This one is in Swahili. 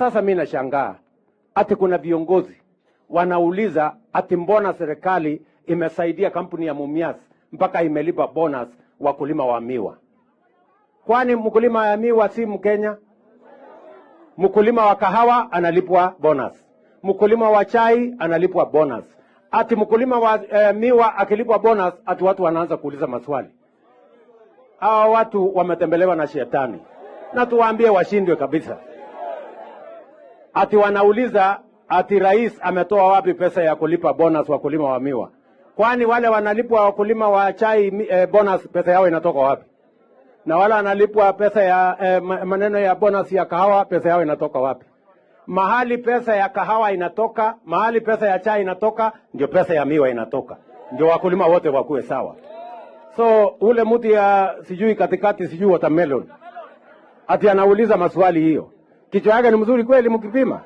Sasa mi nashangaa ati kuna viongozi wanauliza ati mbona serikali imesaidia kampuni ya Mumias mpaka imelipa bonus wakulima wa miwa. Kwani mkulima wa miwa si Mkenya? Mkulima wa kahawa analipwa bonus, mkulima wa chai analipwa bonus. Ati mkulima wa miwa akilipwa bonus, ati watu wanaanza kuuliza maswali. Hawa watu wametembelewa na shetani, na tuwaambie washindwe kabisa. Ati wanauliza ati rais ametoa wapi pesa ya kulipa bonus wakulima wa miwa? Kwani wale wanalipwa wakulima wa chai bonus pesa yao inatoka wapi? Na wale wanalipwa pesa ya maneno ya bonus ya kahawa pesa yao inatoka wapi? Mahali pesa ya kahawa inatoka, mahali pesa ya chai inatoka, ndio pesa ya miwa inatoka, ndio wakulima wote wakuwe sawa. So ule mtu ya sijui katikati sijui watermelon ati anauliza maswali hiyo, kichwa yake ni mzuri kweli mkipima?